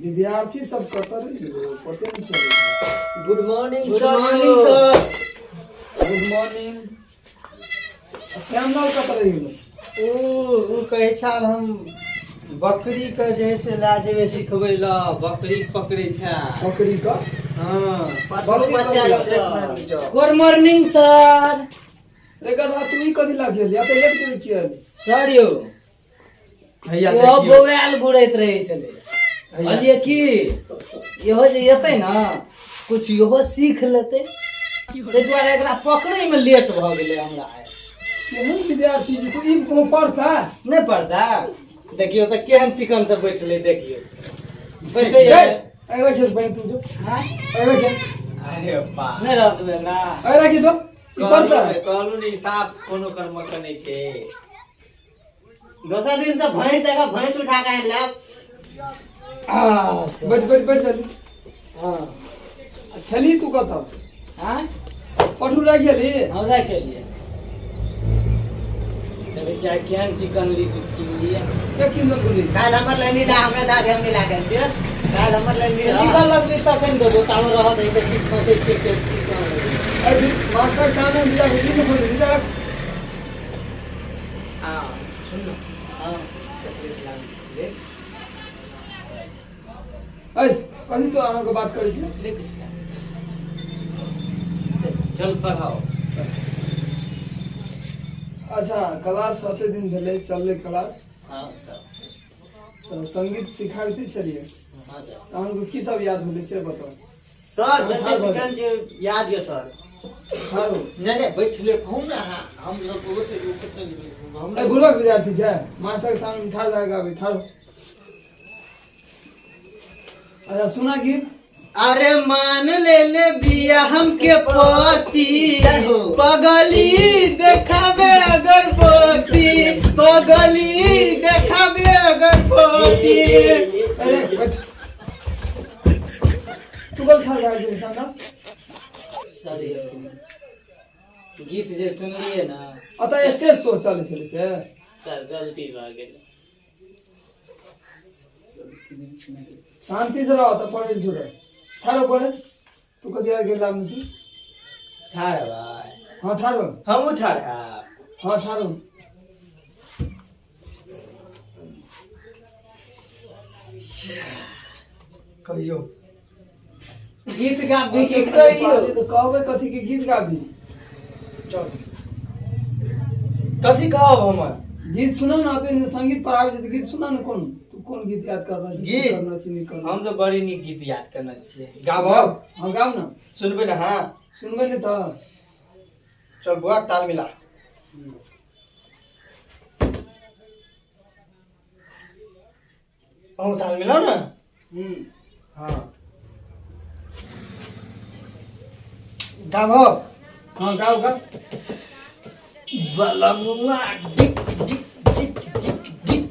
विद्यार्थी सब कतऽ रहि गेलै पते नहि चलै। Good morning. Good sir. Morning sir. Good morning. Shyamlal कतऽ रहि गेलै? ओ कहै छल हम बकरी के जे है से लए जेबै सिखबै लए, बकरी पकड़ै छै। बकरी का? हँ। बकरी बच्चा कथी? यौ सर। Good morning sir. रे गधा, तू ई कथी लाग गेल या तऽ लेट गेल किया? सर यौ, भैया इहो देखियौ। बौआयल घुरैत रहै छलै, कहलियै कि इहो जे एतै ने कुछ इहो सीख लेतै, ताहि दुआरे एकरा पकड़ैमे लेट भऽ गेलै हमरा आइ। केहन विद्यार्थी जी तू, ई कोनो पढ़ता? नहि पढ़ता। देखियौ तऽ केहन चिकन से बैठलै, देखियौ बैठै। अरे खेस बहिन, तू जो। हाँ? अरे खेस। अरे बा, नहि रहत एकरा। अरे की जो ई पढ़ता? कहलू ने, साफ कोनो कर्म के नहि छै। दोसर दिन से भैंस देखा, भैंस उठा के आनि लेब। आ, सर। बैठ बैठ बैठ जल्दी। हाँ। छली तू कतऽ? हाँ? पठू राखि गेली? हम राखि एलियै। देखै छियै आइ केहन चिकन लिट्टी किनलियै। के किनल बोली? काल्हि हमर लेनी दा, हमरा दादी हम नहीं लागल छै, काल्हि हमर लेनी रह। निकल लगबै तखन देबो, ताबे रहत एहि देखी खसै छियै के चिकन लगै। अरे मास्टर सामने दिया के की खोल दिया? हाँ, सुन न। हाँ। चॉकलेट लाबी ले। अरे कथी तो अहाँके बात करै छी? ले किछु जा। चल चल पढ़ाओ। अच्छा, क्लास 7 दिन भेलै, चललै क्लास? हाँ सर। तऽ संगीत सिखाबिते छलियै? हाँ सर। तऽ अहाँके की सब याद भेलै से बताउ। सर, जल्दी सिखल जे याद यऽ सर। ठाढ़ हो। नहि नहि, बैठले कहू ने अहाँ, हम सब हम। अरे गुरुक विद्यार्थी छै, मास्टर के सामने ठाढ़ भए गाबै? ठाढ़ हो। अच्छा, सुना गीत। अरे मान ले ले बिया हमके पति, जय हो। पगली देखाबे अगरबत्ती, पगली देखाबे अगरबत्ती। अरे बैठ तू, कल ठाढ़ भए गेल सामने। सर यौ, गीत जे सुनलियै ने। अतः स्टेज शो चलै छलै से? सर, गलती भऽ गेल। शांति से रहो तऽ पढ़ै छोड़े। ठाढ़ हो, पढ़े। तू कथी आइ गेल लाभ छी? ठाढ़ भाई। हाँ, ठाढ़ हो। हमहूँ ठाढ़ हैब। हाँ, ठाढ़ हो। कहियौ। गीत गाबी के कहियौ? तऽ कहबै कथी के गीत गाबी? चल, कथी कहब हमर? गीत सुनो ने, अते संगीत पढ़ाबै छै तऽ गीत सुना ने। कोन तू कोन गीत याद कर रहल छी? गीत? करना छी, नहि करना? हम तऽ बड़ी नीक गीत याद करने छियै, गाबब? हाँ, गाब ने। सुनबै ने? हाँ। सुनबै ने तऽ। चल बुआ, ताल मिला। अहूँ ताल मिलाओ ने। हाँ, गाबब? हाँ, गाओ गाओ। बलमुआ डिक डिक डिक डिक डिक।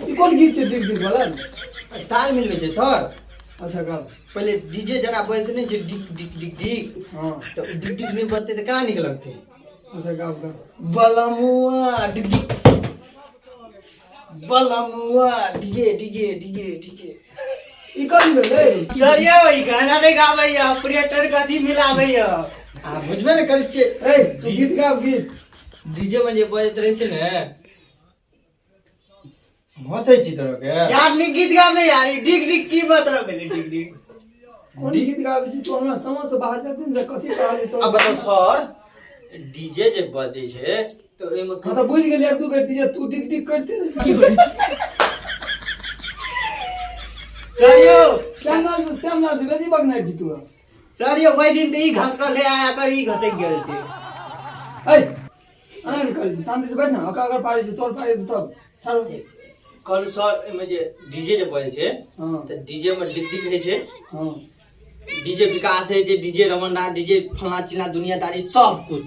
ई कोन गीत छै डिग डिग वाला? ताल मिलबै छै सर। अच्छा, गाओ। पहिले डीजे जेना बजते नहि छै, डिक डिक डिक डिक। हाँ। तऽ ओ डिक डिक नहि बजतै तऽ केना नीक लगतै? अच्छा, गाओ गाओ। बलमुआ डिक डिक, बलमुआ डीजे डीजे डीजे डीजे। ई कथी भेलै? सर यौ, ई गाना नहि गाबैया, ऑपरेटर कथी मिलाबैया? आ बुझबे ने करै छियै। ए, तू गीत गाब, गीत। डीजे मे जे बजैत रहै छै ने, हम हँसै छी तोरा के। यार, नीक गीत गाब ने यार, ई डिग डिग की मतलब भेलै डिग डिग? कोन गीत गाबै छी तू? हमरा समझ से बाहर जेतै ने, कथी पढ़ाबै तो? अब बताउ सर, डीजे जे बजै छै तऽ ओहिमे? हाँ, तऽ बुझि गेलियै, एक दू बेर डीजे तू डिग डिग करते रहे। सर यौ। श्यामलाल, श्यामलाल से बेसी बगनाइ छी तू। सर यौ, ओहि दिन तऽ ई घसकल रहे, आया कर ई घसकि गेल छै। ऐ, एना नहि करै छी, शांति से बैठ ने। अगर अगर पारै छी, तोर पारै तब ठाढ़ हो। कहलहुँ सर, ओहिमे जे डीजे जे बजै छै तऽ डीजे मे डिग डिग होइ छै। हाँ। डीजे विकास होइ छै, डीजे रमन राज, डीजे फलना चिलना, दुनियादारी सब कुछ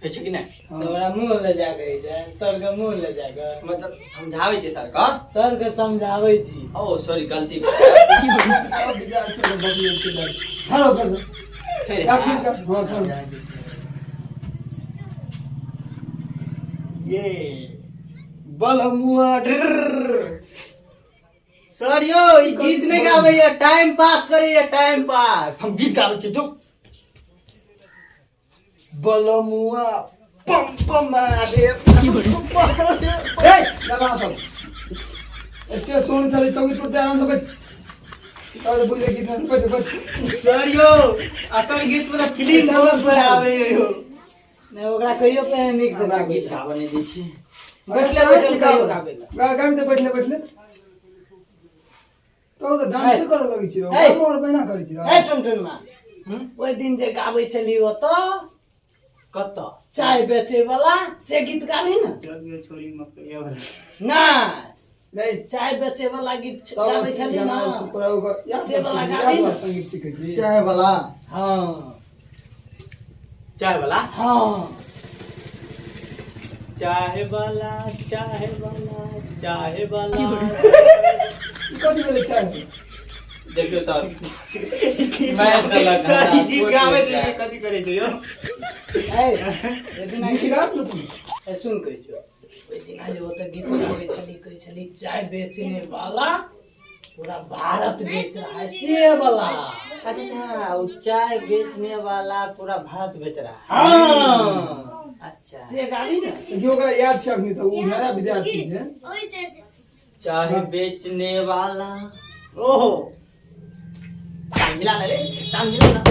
होइ छै कि नहि? तऽ ओकरा मुँह लऽ जाके होइ छै सर के मुँह लऽ जाके। मतलब समझाबै छै सर के। सर के समझाबै छी। ओ सॉरी, गलती। सब विद्यार्थी के बकरी छै। ठाढ़ हो फेर से। फेर? गाब गीत गाब। हाँ, ठाढ़ हो। ये बलमुआ ड्रर। सर यौ ई गीत नहि गाबैया, टाइम पास करैया, टाइम पास। हम गीत गाबै छी, चुप। बलमुआ पंप मारे। ए लगा सब स्टेज सोन चले, चौकी टूटते, आराम से बैठ। तब बुझले गीत नहीं, बैठ बैठ। सर यौ, अकर गीत पूरा फिल्म बहुत पर आबैया यौ। नहि, ओकरा कहियो पहिने नीक से हमरा गीत गाबऽ नहि दै छी। बैठले बैठल कहियो गाबै लए। गा गाबि तऽ बैठले बैठले तो तऽ डांस करऽ लगै छी रौ। ए। गामो आर पहिना करै छी रौ। ए टुनटुनमा, ओहि दिन जे गाबै छली ओतऽ कतऽ? चाय बेचे वाला, से गीत गाबी ने। चल गेल छोड़ी मकैया वाला। नहि। रे। चाय बेचे वाला गीत सब गाबै छली गाना ने। तोरा ओकर याद से सब वाला सीखै छी, गाबी याद ने। सब संगीत सीखै छी। चाय वाला? हाँ। चाय वाला। हाँ। चाय वाला, चाय वाला, चाय वाला। ई कथी भेलै चाय? देखियौ सर, मैं देलक सर, हमरा ई गीत गाबै चोट छै लागि जाय। कथी करै छै यौ? ए, ओहि दिना गीत गाब ने तू। ए, सुन, कहै छियौ, ओहि दिना जे ओतऽ गीत गाबै छली, कहै छली चाय बेचने वाला पूरा भारत बेच रहा है, से वाला। अच्छा, वो चाय बेचने वाला पूरा भारत बेच रहा है। हाँ। अच्छा। से गाबी ने। देखियौ, ओकरा याद छै अखनी तऽ ओ नया विद्यार्थी छै। चाय बेचने वाला। ओहो। ताल मिला ले रे, ताल मिला ना।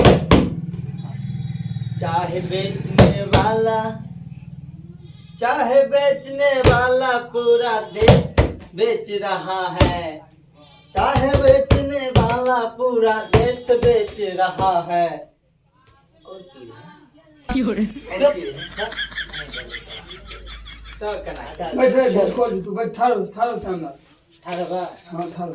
चाय बेचने वाला, चाय बेचने वाला पूरा देश बेच रहा है, चाय बेचने वाला पूरा देश बेच रहा है। और की है? चुप। तो केना? अच्छा। बैठ रे, बस खोल तू बैठ, ठाढ़ हो, ठाढ़ हो श्यामलाल। ठाढ़ बा। हाँ, ठाढ़ हो।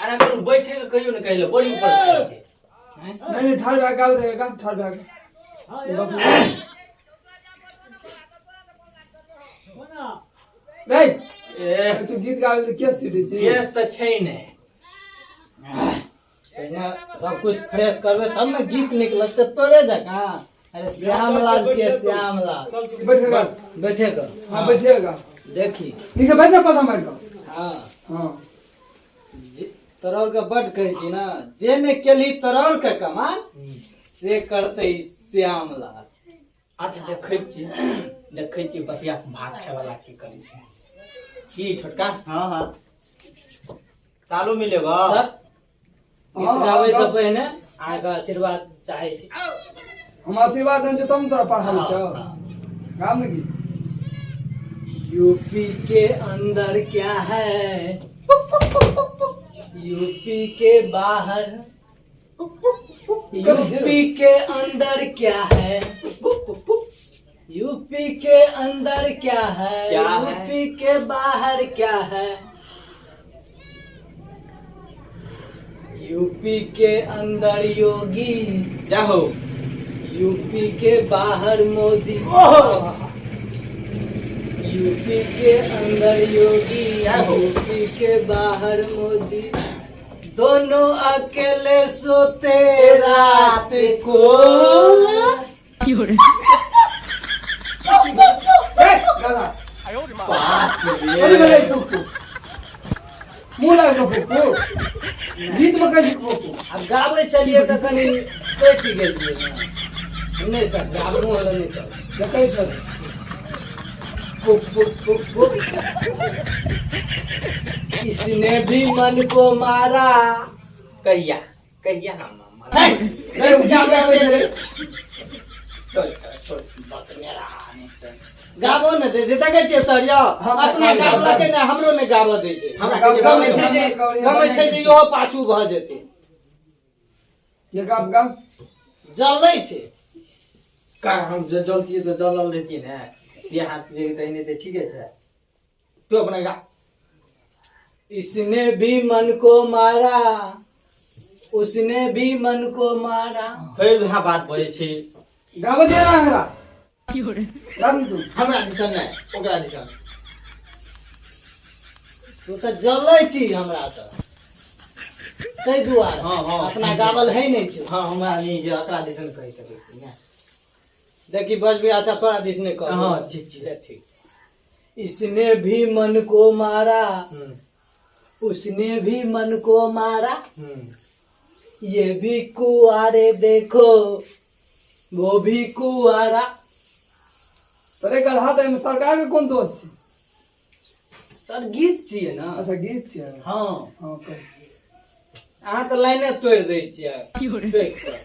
अरे करू बैठे के कहियो ने, कहिले बड़ी ऊपर खाइ छै। नहीं नहीं, ठाढ़ भए गाबै दे, गा, ठाढ़ भए गा। रे। ए। तू गीत गाबै ले केस सीटै छी? केस तऽ छै नहि। पहिने सब कुछ फ्रेश करबै तब ने गीत निकलत तोरे जकाँ। अरे श्यामलाल छियै, श्यामलाल। बैठ के गा। बैठे कऽ? हाँ, बैठे गा। देखी। नीचे से बैठ ना, पता मारि कऽ। हाँ। हाँ। तोरा के बड कहै छी ने, जे नहि केलही तोरा के कमाल से करतै ई श्यामलाल। अच्छा, देखै छी, देखै छी बसिया भात खाय वाला की करै छै। की छोटका? हाँ हाँ। तालो मिलेगा। सर, गीत हाँ, गाबै से हाँ। पहिने अहाँके आशीर्वाद चाहै छी। हम आशीर्वाद देने छियौ तब ने तोरा पढ़ाबै छौ। गाब ने गीत। यूपी के अंदर क्या है, यूपी के बाहर, यूपी के अंदर क्या है, यूपी के अंदर क्या है, क्या है? यूपी के बाहर क्या है, यूपी के अंदर योगी, जाहो। यूपी के बाहर मोदी। यूपी के अंदर योगी, जाहो। यूपी के बाहर मोदी, दोनों अकेले सोते रात को। ए दादा, कथी भेलै? फुक फुक मुँह लागलो, फुक फुक गीत में कहै छी फुक फुक। आब गाबै छलियै तऽ कनि सटि गेलियै ने। नहि सर, आब मुँह लग नहि करू। देखै सर। फुक फुक फुक फुक, इसने भी मन को मारा। कहिया कहिया हम नहीं, नहीं, गीत गाबै छलै। चल चल चल, बात मेरा नहीं तऽ। गाबो ने दै छै, देखै छियै सर यौ, अपना गाबलकै ने, हमरो नहि गाबऽ दै छै। हमरा गमै छै जे, गमै छै जे इहो पाछू भऽ जेतै। ये गाब गाब। जलै छै। का हम जे जलतियै तऽ जलल रहितियै ने, ये हाथ जे तहिने तऽ ठीके छै। तू अपना गा। इसने भी मन को मारा, उसने भी मन को मारा। फेर वएह बात बजै छी। गाबऽ दे ना हमरा, गाब ने तू। हमरा दिसन नहि, ओकरा दिसन। तू तऽ जलै छी हमरा तऽ। ताहि दुआरे। हँ, हँ। अपना गावल है नहि छै। हँ, हमरा नहि जे एकरा दिसन कहि सकै छी ने। देखी बजबी। अच्छा, तोरा दिस नहि कह। हँ, ठीक छै। ले, ठीक। इसने भी मन को मारा, उसने भी मन को मारा, ये भी कुआरे देखो, वो भी कुआरा। तोरे गलहा, तऽ एहिमे सरकार के कोन दोष छै? सर, गीत छियै ने। अच्छा, गीत छै। हँ। हँ, कह। अहाँ तऽ लाइने तोड़ि दै छियै टोकि कऽ।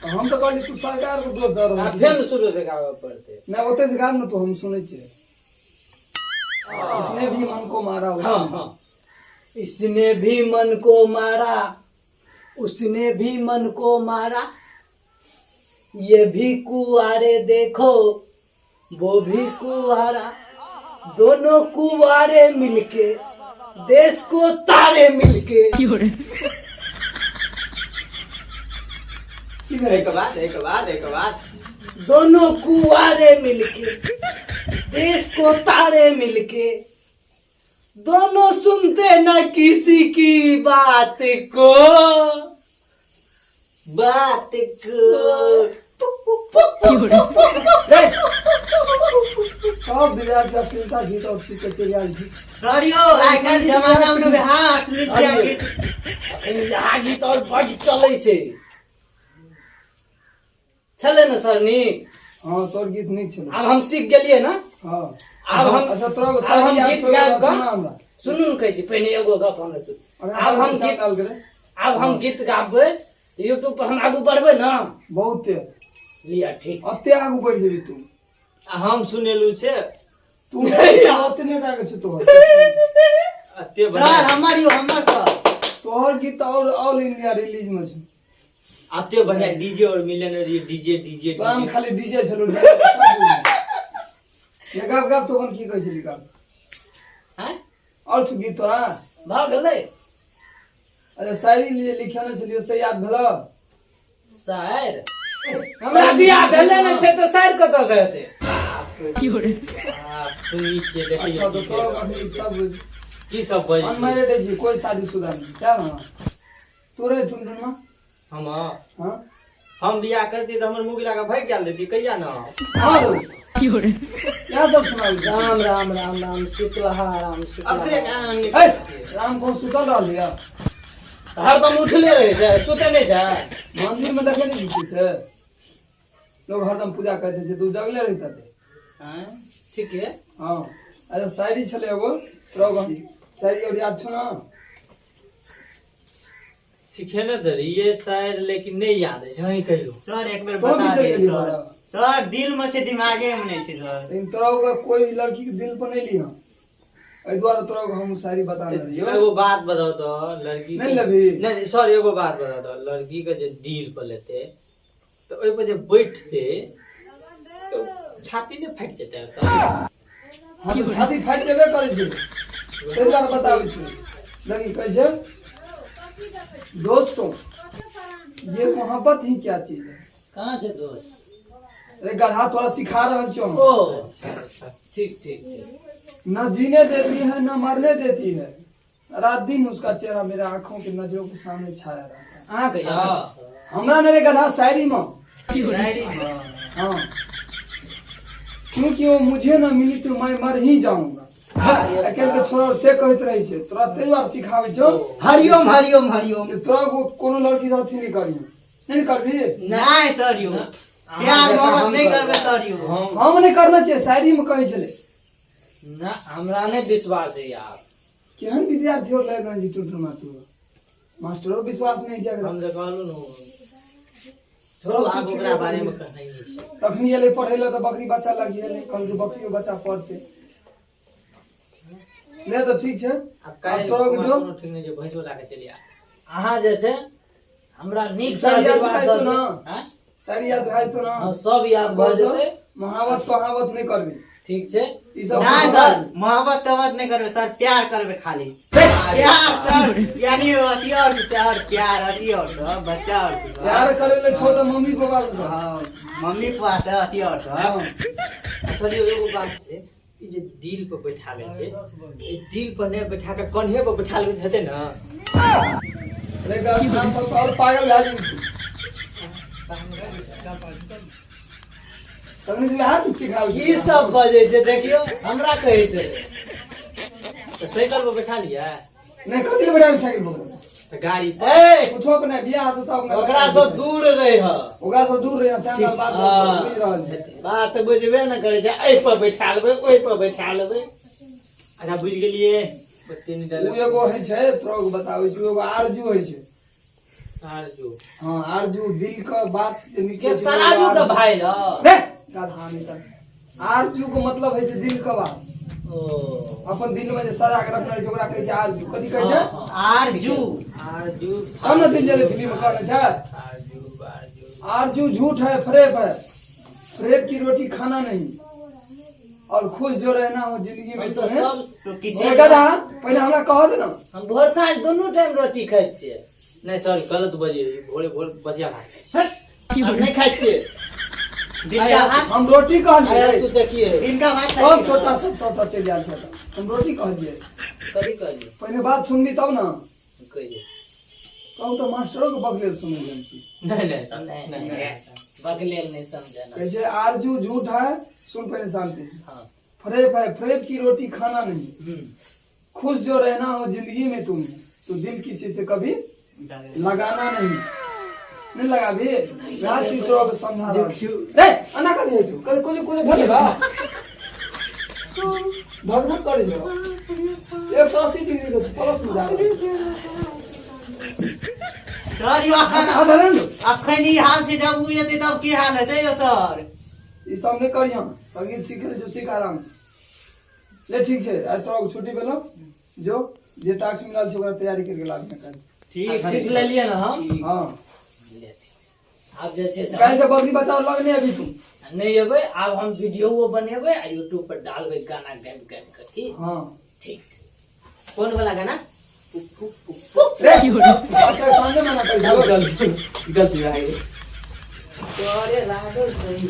हम तऽ कहली तू सरकार के दोष दऽ आ रहल। फेर शुरू से गाबऽ पड़तै। नहि, ओतै से गाब ने तू, हम सुनै छियै। इसने भी मन को मारा, उसने। हाँ हाँ, इसने भी मन को मारा, उसने भी मन को मारा, ये भी कुआरे देखो, वो भी कुआरा, दोनों कुआरे मिलके देश को तारे मिलके। की भेलै? एक बाद, एक बाद, एक बाद। दोनों कुआरे मिलके देश को तारे मिलके, दोनों सुनते न किसी की बात को, बात को। रे, सब विद्यार्थी अश्लीलता गीत और सीख के चलि आयल छी। सर यौ, आइ काल्हि जमाना मे हँ अश्लीलता गीत। अखन इएह गीत और बड्ड चलै छै। छलै ने सर नीक? हँ, तोर गीत नीक छलै। आब हम सीख गेलियै ने। हँ। आब हम अच्छा, तोरा आब हम याद गीत छौ, गाबि कऽ सुना हमरा। सुनू ने, कहै छी, पहिने एगो गप हमरा सुन। अगर आब हम गीत डाल करे। आब हम गीत गाबबै, यूट्यूब पर हम आगू बढ़बै ने? बहुते। लिअ, ठीक छै। अते आगू बढ़ि जेबी तू। आ हम सुनेलु से। तू ओते नहि आगू छै तोहर। अते सर बढ़िया। हमर यौ, हमर सर। तोहर गीत तऽ और ऑल इंडिया रिलीज में छै। अते बढ़िया डीजे और मिलेनर ये डीजे डीजे। तोरा में खाली डीजे छलो। गाब, गाब, तू अपन की कहै छली, गाब। आँय? और छौ गीत तोरा? भऽ गेलै। अच्छा, शायरी लिए लिखेने छलियो से याद भेलो? शायर? हमरा बियाह भेले नहि छै तऽ शायर कतऽ से हेतै? सुनी छियै, देखियौ। अच्छा, तऽ तोरा अभी सब की सब बजै छी? अनमैरिड छी, कोई शादीशुदा नहीं, सएह ने? तोरे टुनटुनमा। हम? हाँ। हम बियाह करती तऽ हमर मुगिला के भागि गेल रहती कहिया न। हाँ, इएह सब सुनाबी। राम राम राम राम शीतलहा राम अखरे शीतलहा। गाना नहि। ए राम, कोन सुतल रहल यऽ? हरदम उठले रहै छै, सुते नहि छै। मंदिर में देखे नहीं छी से लोग हरदम पूजा करते छै, तू जगले रहिता ते। आँय, ठीक है। हाँ, अच्छा, शायरी छलै एगो तोरा, शायरी और याद छौ ना? सिखेने तऽ रहियै शायर, लेकिन नहि याद अछि। अहीं कहियौ। सर, एक बेर तो बता बिसरि दिअ। गेली सर। बड़ा। सर, दिल मे छै, दिमागे मे नहि छै सर। लेकिन तोरा ओकरा कोई लड़की के दिल पर नहीं लिया, एहि दुआरे तोरा हम शायरी बता रहियो। एगो बात बताउ तऽ लड़की नहि लेबही? नहि सर, एगो बात बताउ तऽ लड़की के जे दिल पर लेतै तऽ ओहि पर जे बैठतै तऽ छाती नहि फाटि जेतै सर? हाँ, तऽ छाती फाटि जेबे करै छै, ताहि दुआरे बताबै छी। देखी, कहै छै, दोस्तों, ये मोहब्बत ही क्या चीज है। कहाँ छै दोस्त? अरे गधा, तोरा सिखा रहल छौ हम। ओ ठीक ठीक ठीक। न जीने देती है, न मरने देती है, रात दिन उसका चेहरा मेरा आंखों के नजरों के सामने छाया रहता है। अहाँ कहियो। हमरा नहीं रे गधा, शायरी में। डायरी मे। हाँ, क्योंकि वो मुझे न मिली तो मैं मर ही जाऊंगा। अकेले के छोड़ से कहैत रहे छै। तोरा ताहि दुआरे सिखाबै छौ। हरिओम हरिओम हरिओम। जे तोरा कोनो लड़की से अथी नहि करिहे, नहि ने करबही? नहि सर यौ, प्यार मोहब्बत नहि करबै सर यौ। हम हम नहि करना छै, शायरी में कहै छलै। ना, हमरा नहि विश्वास है यार। केहन विद्यार्थी हो लागि रहल छै टुटुमा तू, मास्टरो विश्वास नहि छै एकरा। हम जे कहलहुँ ने, छोड़ू, आब ओकरा बारेमे कहनाइ नहि छै। तखनी एलै पढ़ै लए तऽ बकरी बच्चा लागि गेलै, कहलकै बकरियो बच्चा पढ़तै। ले, तऽ ठीक छै। आब आब काल्हि तोरा कोनो जो ठीक नहि छै, भैंसो लए कऽ चलि आ। अहाँ जे छै हमरा नीक से सर, याद आशीर्वाद भए दऽ जेतौ दिअ। ने? आँय? सारी याद भए जेतौ ने? हँ, सब याद भऽ जेतै। महावत कहावत नहि करबी। ठीक छै। ई सब। नहि सर, मोहब्बत तोहब्बत नहि करबै सर, प्यार करबै खाली प्यार सर, यानी अथी और से सर, प्यार अथी और से बच्चा और से। प्यार करे ले छो तऽ मम्मी पापा से कर। हाँ, मम्मी पापा से अथी और से। हाँ। अच्छा यौ, एगो बात छै, ई जे दिल पर बैठा लै छै, ई दिल पर नहि बैठा कऽ कन्हे पर बैठा लेबै तऽ हेतै ने? रे गाल सब और पागल भए जेबही तखने से हाथ सिखाबै की सब बजै छै देखियौ हमरा कहै छै। तऽ साइकिल पर बैठा लिया। नहि, कथी लए बैठाबै साइकिल पर? तऽ गाड़ी ए, कुछो अपने बियाह हेतौ तब ने। ओकरा से दूर रह। ओकरा से दूर रह, श्याम बात हाँ। बुझि रहल छै। बात बुझबे ने करै छै, एहि पर बैठा लेबै, ओहि पर बैठा लेबै। अच्छा, बुझि गेलियै, ओते नहि ओ डालब। एगो होइ छै, तोरा के बताबै छी, एगो आरजू होइ छै। आरजू? हँ, आरजू, दिल के बात जे के निकलै छै। तराजू के भाई ह? रे गाधा, नहीं तऽ आरजू के मतलब होइ छै दिल के बात। ओ। अपन दिल में जे सजा के रखने रहै छै, ओकरा कहै छै आरजू। कथी कहै छै? आरजू। आरजू। तब ने दिल जले फिल्म में कहने छै। आरजू, आरजू। आरजू झूठ है, फरेब है, फरेब की रोटी खाना नहीं और खुश जो रहना हो जिंदगी में हम तो तऽ है सब तो किसी ए गधा, पहले हमरा कह दे ना। हम भोर साँझ दुनू टाइम रोटी खाइ छियै। नहि सर, गलत बजियै, भोरे भोर बसिया भात खाइ हट, हम नहि खाइ छियै। दिन का भात। हम रोटी आय कहलिए। तू देखिए। दिन का भात। सब छोटा सब सबटा चलि आयल छोटा। हम रोटी कहलिए? कथी कहलियै? पहले बात सुनबी तब ना। कहियै। कहू तऽ मास्टरो के बगलेल सुनै हम छी। नहि नहि सर। नहि। नहि। नहि, बगलेल नहि समझना। कहै छै आरजू झूठ है, सुन पहले शांति से। हाँ। फरेब है, फरेब की रोटी खाना नहीं, हम्म। खुश जो रहना हो जिंदगी में तुम्हें तो दिल किसी से कभी लगाना नहीं। नहीं लगाबी, वएह चीज तोरा के समझा रहल छी। रे एना कथी होइ छौ? कभी कुछ कुछ भेल बा, धक धक करै छौ, 180 डिग्री के प्लस में जा रहल छै। सर, यो अखन आ धरे ने। अखन ई हाल छै, जब उ एतै तब की हाल हेतै यो सर? ई सब नहि करियह। संगीत सीखे ले जो, सीख आराम से। ले, ठीक छै, आइ तोरा छुट्टी भेलौ। जो जे टास्क मिलल छै ओकरा तैयारी करके लाबी काल्हि। ठीक। सीख लेलियै ने हम? हँ। ले, आब जे छै से काल्हि से बकरी बचाव लग नहि अभी तू। नहि एबै आब। हम वीडियो बनेबै आ यूट्यूब पर डालबै गाना गाबि गाबि कऽ, ठीक? हँ। ठीक छै। कोन वाला गाना? रे, मास्टर सामने मना करै छौ। गलती भए गेल। तोरे लागल सही।